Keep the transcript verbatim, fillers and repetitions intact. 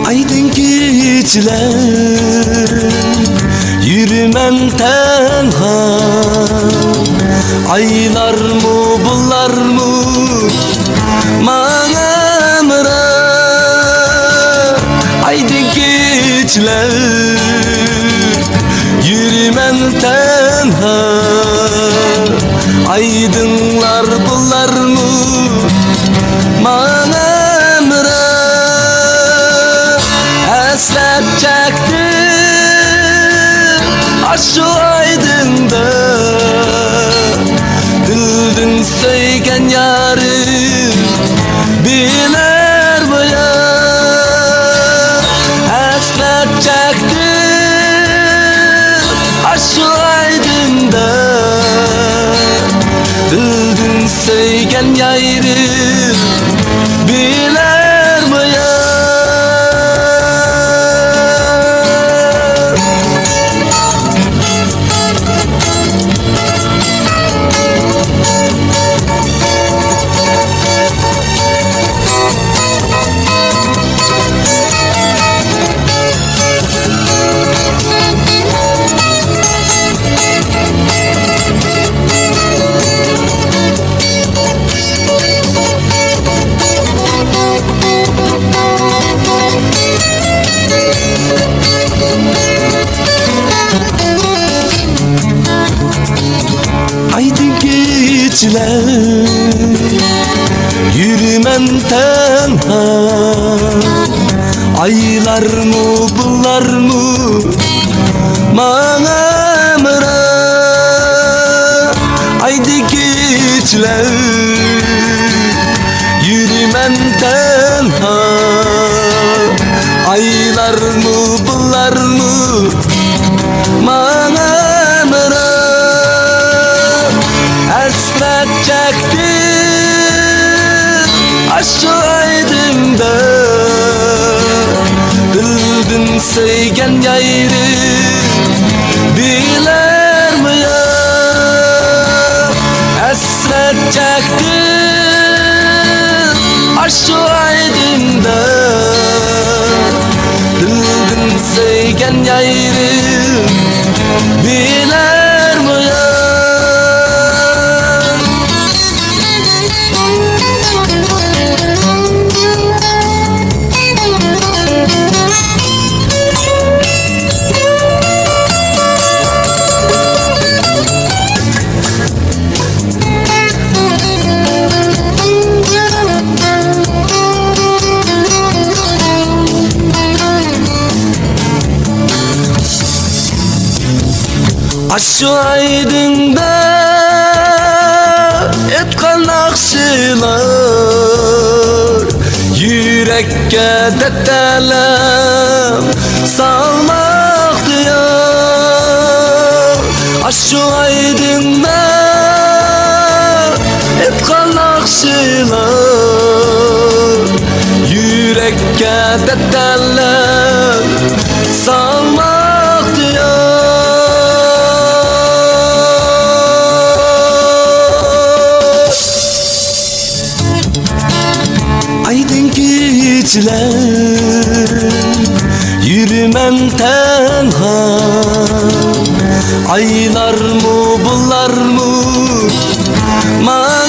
ئايدىڭ كېچىلەر يۈرىمەن تەنھا، ئايلارمۇ، بۇلارمۇ ماڭا ھەمراھ. ئايدىڭ كېچىلەر يۈرىمەن تەنھا، ئايدىڭلار، بۇلارمۇ ماڭا ھەمراھ. ھەسرەت چەكتىم ئاشۇ ئايدىڭدا، بىلدىم سۆيگەن يارىم بىلەر بۇيا. ھەسرەت چەكتىم ئاشۇ ئايدىڭدا، بىلدىم سۆيگەن يارىم بىلەرمۇ يار. ئايدىڭ كېچىلەر يۈرىمەن تەنھا، ئايلارمۇ، بۇلارمۇ ماڭا ھەمراھ. ئايدىڭ كېچىلەر يۈرىمەن تەنھا، ئايلارمۇ، بۇلارمۇ ماڭا ھەمراھ. ھەسرەت چەكتىم ئاشۇ ئايدىڭدا، بىلدىم سۆيگەن يارىم بىلەرمۇ يار. ھەسرەت چەكتىم ئاشۇ ئايدىڭدا، بىلدىم سۆيگەن يارىم بىلەرمۇ يار. ئاشۇ ئايدىڭدا ئېيتقان ناخشىلار يۈرەككە دەرد-ئەلەم سالماقتا يار. ئاشۇ ئايدىڭدا ئېيتقان ناخشىلار يۈرەككە دەرد-ئەلەم سالماقتا يار. ئايدىڭ كېچىلەر يۈرىمەن تەنھا، ئايلارمۇ، بۇلارمۇ ماڭا